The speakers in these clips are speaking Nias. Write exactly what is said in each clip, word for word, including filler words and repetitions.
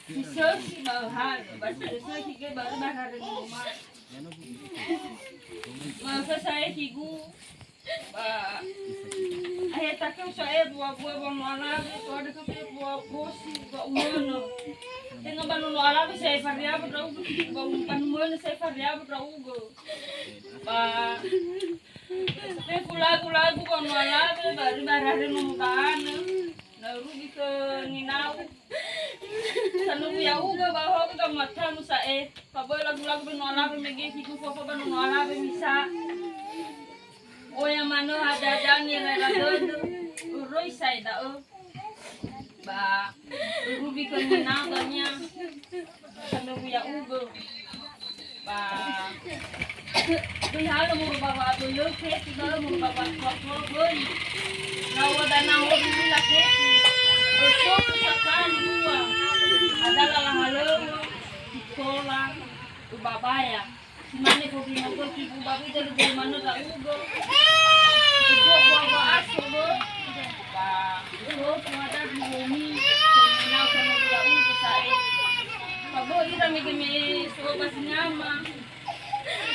Sisökhi ba öhalö, ba sisökhi göi ba öhalö nono ma'ö. Ma'ökhö sa'ae khigu, ba ahe takeu sa'ae bua-bua ba nono alawe, to'ade khö bua bosi, ba umönö. Tenga ba nono alawe sa'ae fariabu ndra'ugö, ba um-, ba numönö sa'ae fariabu ndra'ugö. Ba fefu lagu-lagu ba nono alawe, ba riba rare nono da'anö. Na urugi khö ninau. Sanubu ya'ugö ba hoga gamuatanu sa'e. Fa böi lagu-lagu ba nono alawe mege khigu fofa ba nono alawe misa. Oya manö haja-haja nirera dödö. Uröi sa'e da'ö. Ba urugi khö ninau dania. Sanubu ya'ugö. Ba göi halö moro ba wa'abölö fefu da'ö moro ba wa'atua-tua göi. Lau dana hobi lila fefu. Besoku sakali dua. Adalah lahalöwö, tola, ubabaya. Simane fobi mogö kibu babi dödö göi manö da'ugö. Ibu bua wa'aso göi. Ba, ibu bua dagi womi. Sominau sama da'ugö sa'e. Ba böi ira mege me so ba sinama.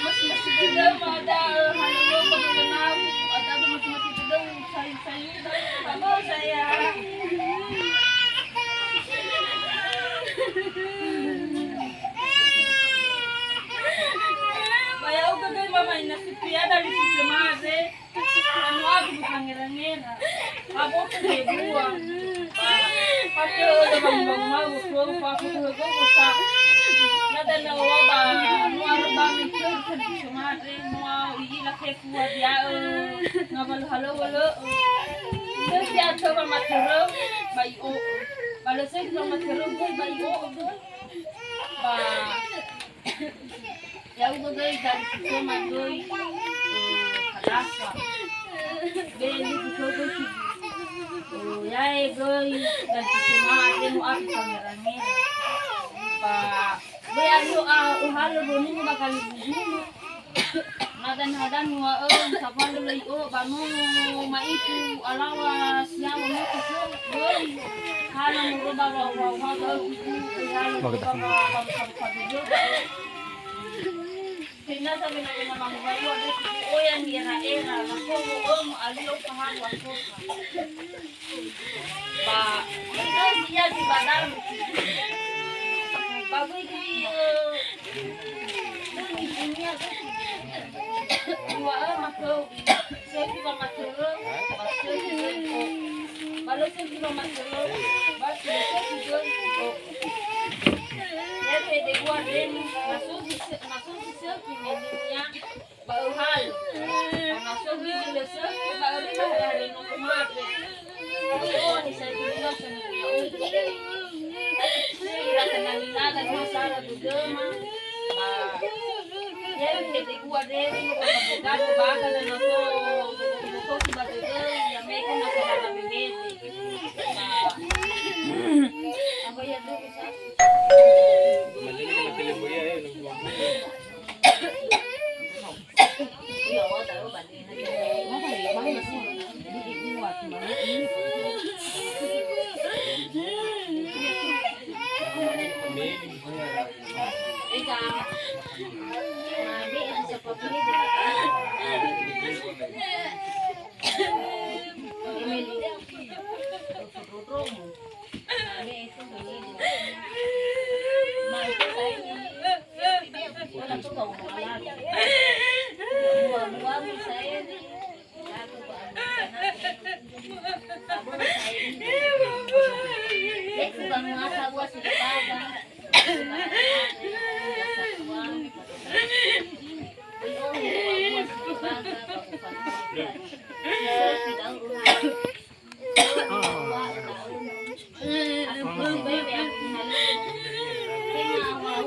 Masi-masi dödöma da'ö, halöwöma halönau, ada'ö masi-masi dödöu, sayu-sayuda, famosa ya. Ba ya'ugö göi mama ina supiada li si semade. Anu abu bukangera-ngera. Aboku debua. Pake öle bangu-bangu mau, tuau paku tuhe gogo sa. Nada na owa ba, nuaru ba mi tuhe tuhe semade, mua iila fefu adiaö. Ngabalu halöwö lö'ö. Lösi atö ba materö, ba i'o'ö. Ba lösi ba materö, ba i'o'ö. Ba Ya'ugö göi dali si toma göi, eh, kadasa. Be lugu göi si, eh, yae göi dali si toma, be no afi kamera-ngera. Ba, be ayo a, uhalö bonunu ba kali bubunu. Nadan-hadan wa, eh, sabalö lei o, ba no ma'ifu alawa siawa moto so, göi. Hala moro ba wa, wa, wa, göi, hala moro ba wa, wa, wa, wa, wa, wa, wa, Fenasa wena-wena mangowalu ada si oya niera-era, na somo omo alio fahalu asoka. Ba, ito sia si badal. Ba gui gui, eh, gui gui dunia gui. Dua, eh, makau. Seki ba matörö, ba seki göi ko. Ba lö seki ba matörö, ba seki göi ko. Ya, fede gua deni, na so si sö-, na so si söki meninya, ba öhalö. Ba na so si lö söki, ba öri ba hare-hare no mate. Ba so ni sa dulu na so ni ya. Ira kenal-kenal dan masalah dudöma. Ba, ya, fede gua deni, no gabo-gabo, ba ka dan na so, so si ba dudö, ya, meka na so ba dudö. Ba, apa ya dulu, sa?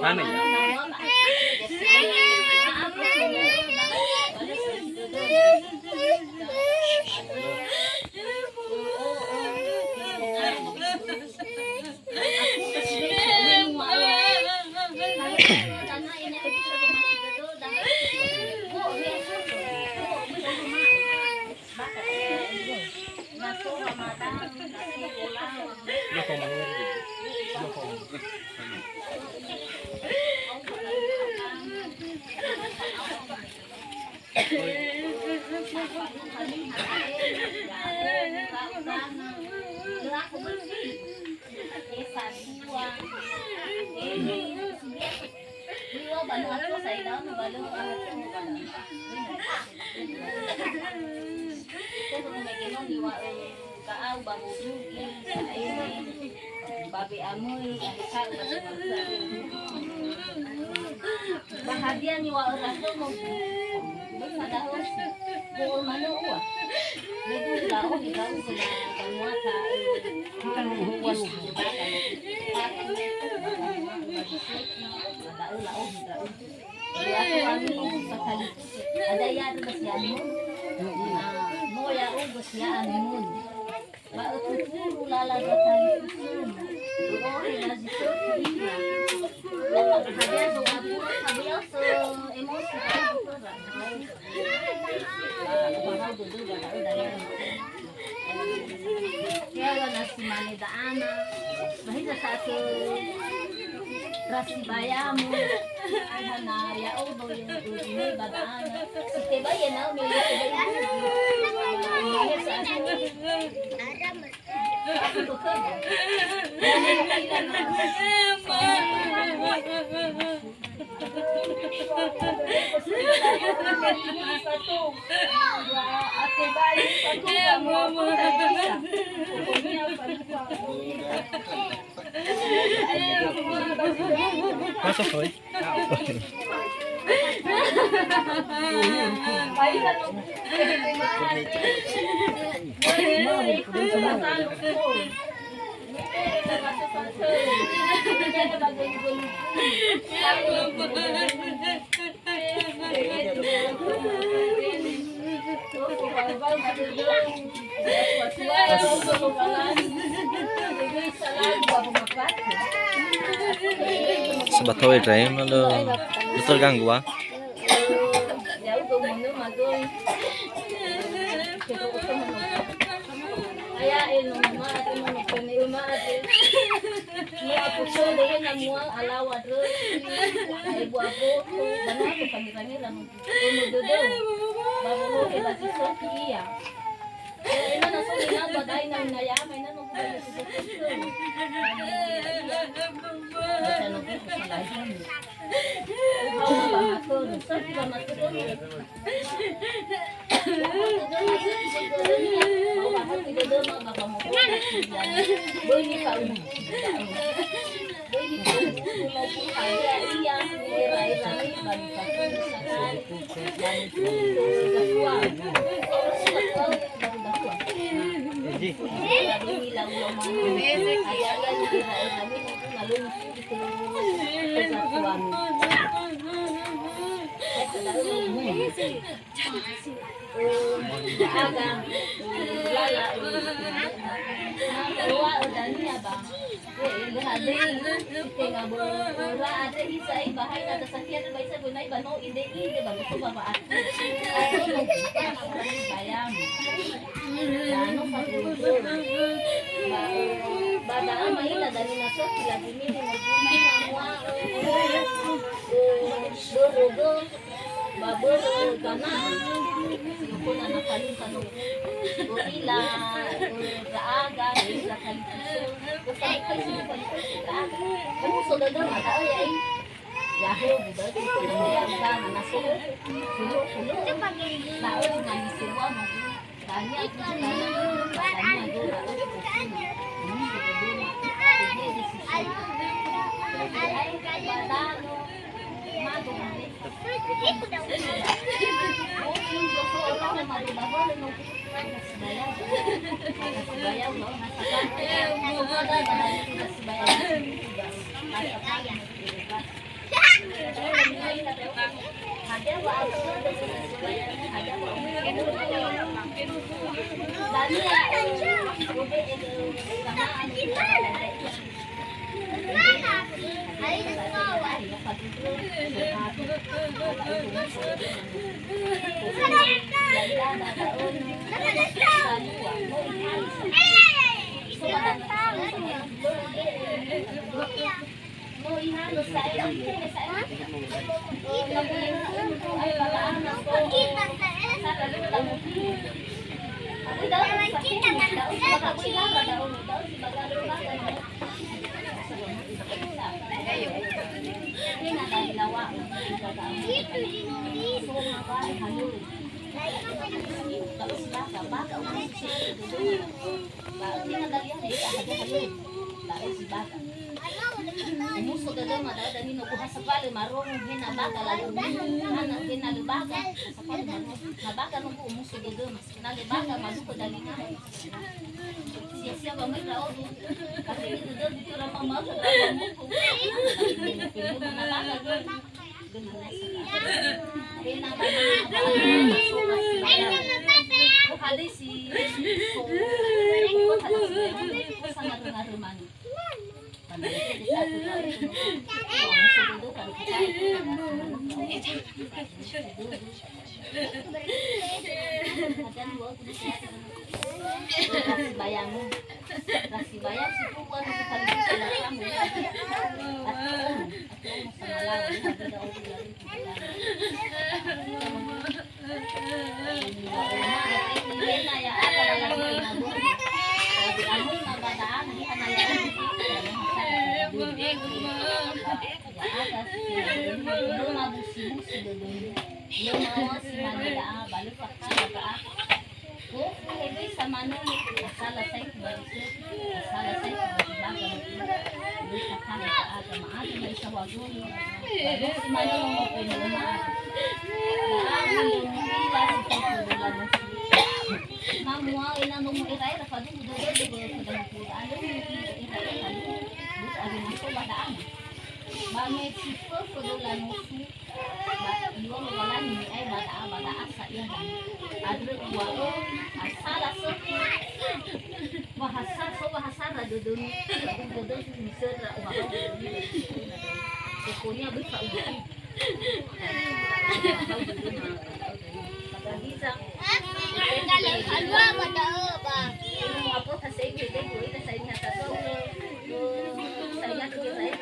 Mana ya? Ka'au ba modugi, ba ene, ba be'amöi, ba heka'ö, ba sumaka'ö. Ba hadia niŵa'ö rakhömö, böi fadahosi, bo'ö manö ua. Bedu la'ohe ndra'ugö na banuata, ua nuhu bada. Ba da'ö la'ohe ndra'ugö. Aku ami sakali. Ada ya ada kesianmu. Nah, mau ya, oh, kesianmu. Ba ötuturu lala datali kusum. Ore lazi sotu ira. Hadia so abu, hadia so emosi. Ya, na si mane da'ana. Ba hiza sa'atö rasi bayamu. Hana ya'odo ya, ba da'ana. Si tebai ya nau me ya tebai. Masuk, Boy. Sebab tahu ya, Dre, malah terganggu, ah. Mua apu sole na mua alawa drösi, ae bua boto, ba no ato fangira-ngira no. Ono dödöu, ba wolohe ba si sofi ia. Ena na so mina ba dai na ina yama, ena no kuba Yesus Kristus. Baca no Kristus salahini. Uhawa ba mato, sofi ba mato. Ndra'aga, lala, ewa'ö dania ba. We'e, lö hadöi, tenga böra andre hisa i ba hai na tasafia ba isa gunai ba no inde-inde ba betul ba wa'atu. Atau no kita na orang bayam. Ba no satu. Ba, ba da'a maila dania na so kila dini ni mo guna na mua. Böro, böro. Ba börö gana, si loko na na falun kano. Go'ila, ndra'aga, ndra'aga kali kusö. Gofa kai si gofa kai si ndra'aga. Kan so dödö ma da'ö ya, eh. Ya, ho, budak itu, ndra'aga, na so. Sulu, sulu. Da'ö, na ni semua, na. Umuso dödöma da'ö, danino buha sapale marongo, he na baka lalu, hana he na lö baka, sapale marongo. Na baka no bu umuso dödöma, na lö baka maluko dalinga. Sia-sia ba möi ndra'odo. Kasi dödö dödö rama mau, rama muku. Na baka no. Bayang. Rasi bayang si pupua, rasi paling pupua, kamu. Atau, atau masalah, ada orang lain. Gofu hewisa manö, asala saetu ba zi sökhi, asala saetu ba zi baga, lö tafahe ba aga, ma'aga ba isa wagolo, ba lö si manö mo pene ma aga. Ba aga lö mu'ila si fofo dola nosi. Ma mu'ao ena nomo era-era faduhu dödödö ba fadahu fada, lö mu'ila era-era faduhu, lö awena so ba da'ana. Ba me si fofo dola nosi, Ba, iŵa'ö Lowalangi ni'ae ba da'a, ba da'a sa ia da'e. Andrö uŵa'ö, asala sökhi. Bahasa, so bahasa ra dödömi. Dödömi misöra uŵa'ö. Pokoknya böi fa'udu. Bisa. Apa tasai gitu, kita saya nyata so. Saya nyata saya.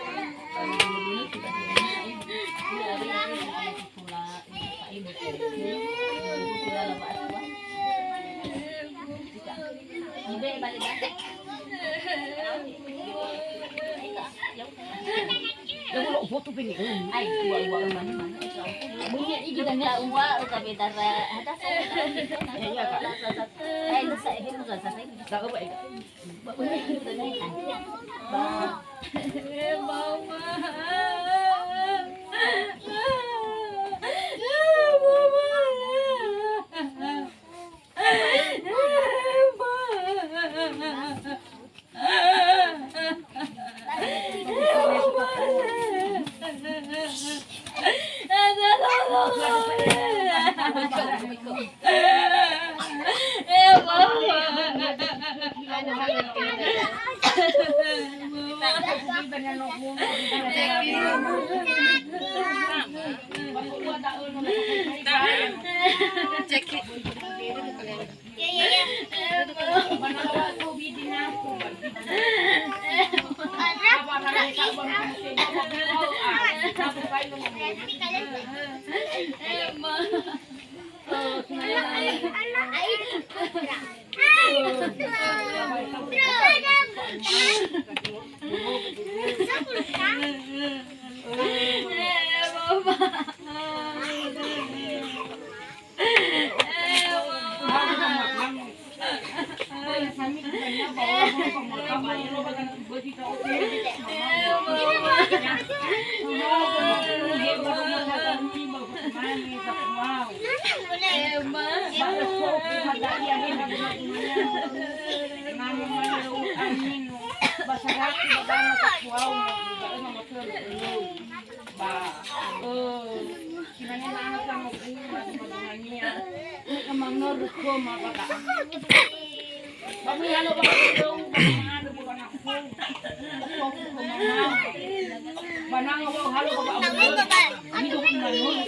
Ba, eh, sinangena anak sama guru, sama guru. Ini kemang nur, koma, kata. Ba mui halo ba dong, ba mui halo ba anakku. Ba mui halo ba mama. Ba nanga ba halo ba abu. Ini dong ba nur.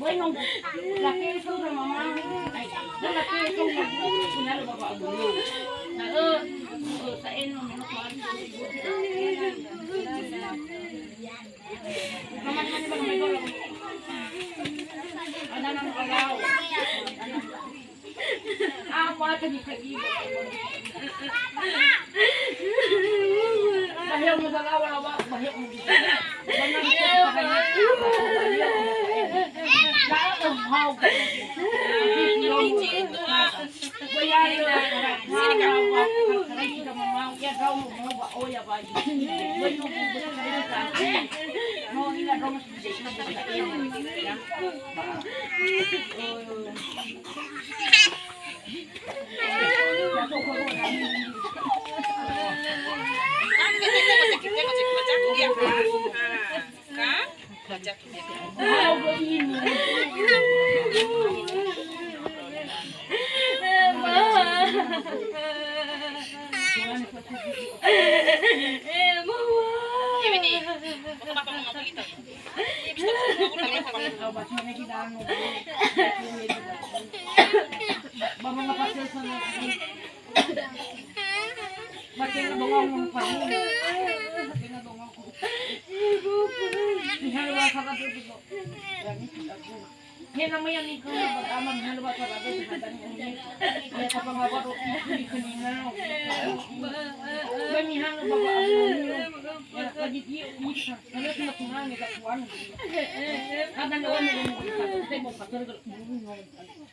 Boy nong. Laki itu sama mama. Ai, laki itu sama mama. Halo ba abu. Nah, eh, eh, saeno meno tuan.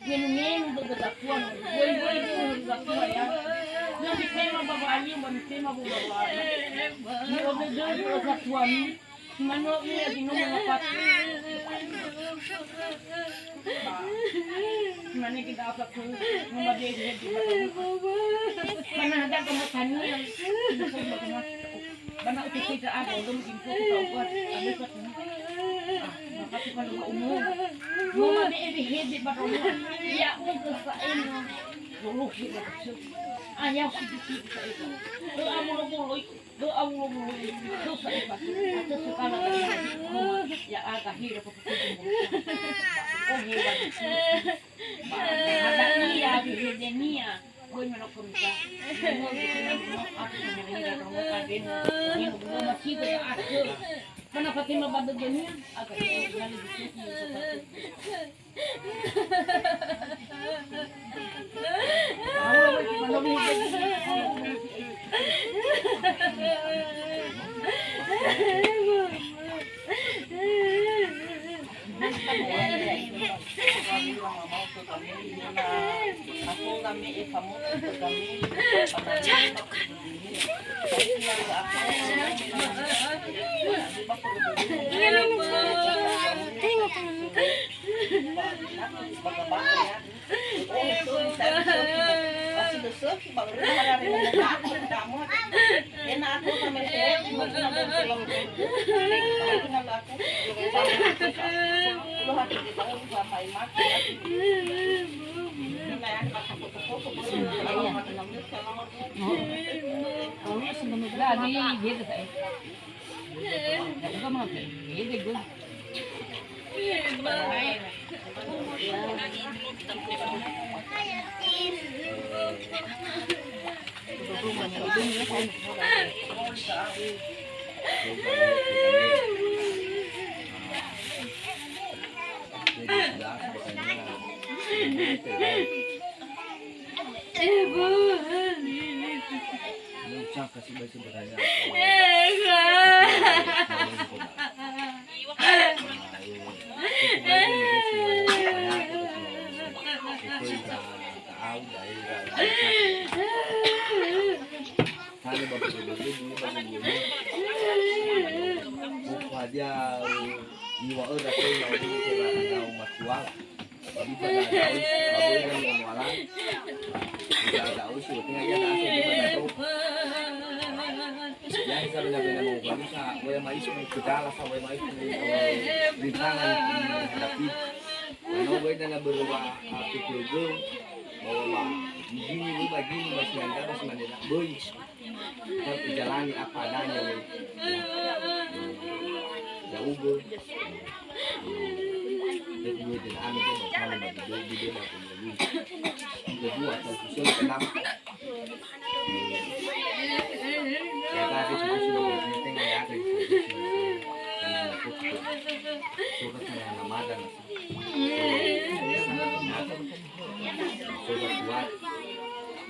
Ngenu-ngenu dödö dafua, woi-woi dödö dafua ya. Na mitema ba wa'alia, ba mitema ba wa'alia. Ni odödö dödö dafua ni. Mano ia di nomo ngapati. Mane kita apa tu, ngomade di hedi. Karena ada kemotania. Bana utuku ita ada, udah mungkin ku kita buat, ada satu. Ah, maka tu kalau mau umum. Mau mami ini hebe baru. Ya, mungkin saya ini. Luluh gitu. Ah, yang sedikit saya itu. Doa mulu-mulu, doa mulu-mulu. Dosa itu. Ada sekala dari hati. Ya, ada hira. Oh, hebat. Ada iya, di hebe nia. Böi menokhömi sa. Kenapa tema pada dunia? Agak sekali di sini. Tane ba bulu-bulu, bulu ba bulu-bulu. Buku hadia, niwa öra kena, bulu kena, nau matuala. Babi pada daun, babi kan mau mualan. Pada daun sih, tinggal dia tak asal, dia pada daun. Ya, bisa benda-benda mau mualan, sa, waya mais, mau ke dalam, sa, waya mais, mau, eh, rintangan, hadapi. Mana waya dana berubah, ah, ke keluarga, bahwa, begini, begini, masih ada, masih ada, boy. Kan ijalani apa adanya, weh. Ya. Ya, ugo. Kedua, dan anu dia, kalau bagi dia, dia, dia, dia, dia. Kedua, atau kusel, kenapa? Ya, tadi sudah, sudah, penting ya, ada di situ. Surat saya nama dan surat kuat.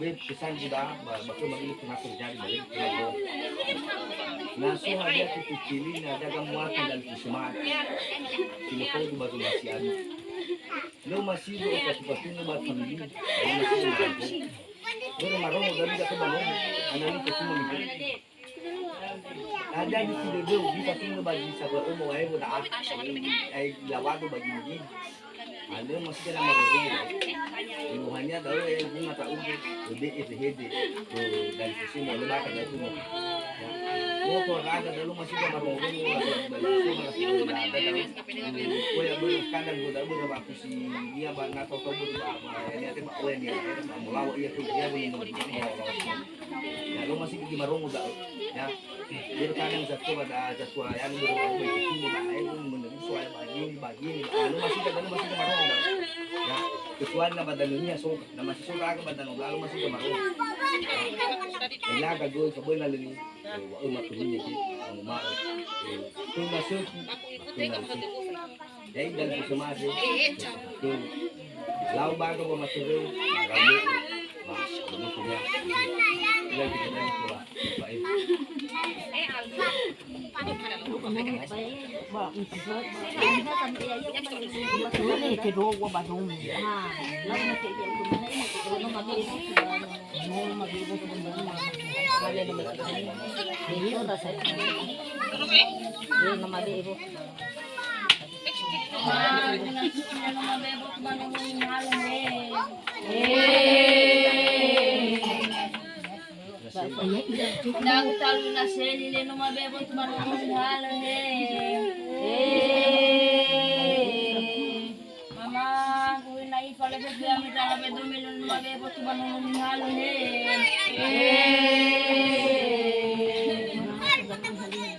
Be pesan juga ba, ba khöma, ini pernah terjadi, ba lagi pernah. Na so hadia tutu cili, na daga muati dan kusemat. Sila kodu ba zuma siami. Lö masido opatu-patunö ba famili. Lö masido marongo. Lö marongo dari dato ba nomo. Anani ketemu. Ada di sidedeu, bisa tinggal bagi sabua omo, wae, boda, ai, lawado bagi mungkin. Alö masih kena marorong. Inuhanya tahu ya, bunga tak udah. Lebih itu hede. Tuh, dan sisi mau lebih ada tuh. Ya. Mau tuh ada, ada lu masih kena marorong. Dari sisi malah sudah ada, tahu. Tuh, ya, boleh kadang gua tahu, gua tahu aku sih. Dia, ba, na tahu, tahu, gua tahu, ba, ba, ya, dia, ba, oh, ya, dia, ba, mau lawa, iya, tuh, dia, boleh mau, mau, mau, mau. Ya, lu masih gigi marongo, ba, ya. Börö kadang satua ba da, satua ya'ugö ba oi kini ba oi menurut soal ba gini, ba gini. Anu masih ada, anu masih ada marongo. Ya, kecuali na ba danö niha so, na masih so aga ba danö lalu masih ada marongo. Ela ka goi ka bela leni. Wa eu makuni ke, anu ma. Tuna seku, tuna seku. Jadi, dan semasa itu, lau baga ba matereu, lau baga ba matereu. Ila kita dari tua. Baik. Dahu talu na seli le no mabe botu ba nono nihalö he. Mama, kui na ifa le bebe ami dala be dome no mabe botu ba nono nihalö he.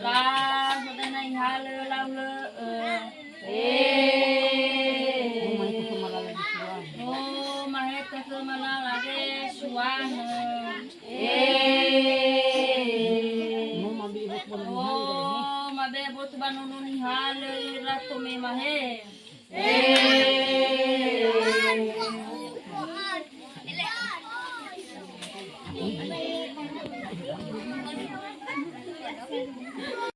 La, sodena ihalö lau lö'ö. Oh, maheta khö malala ge suanö. Oh, mabe botu ba nono nihalö ira tome mahe.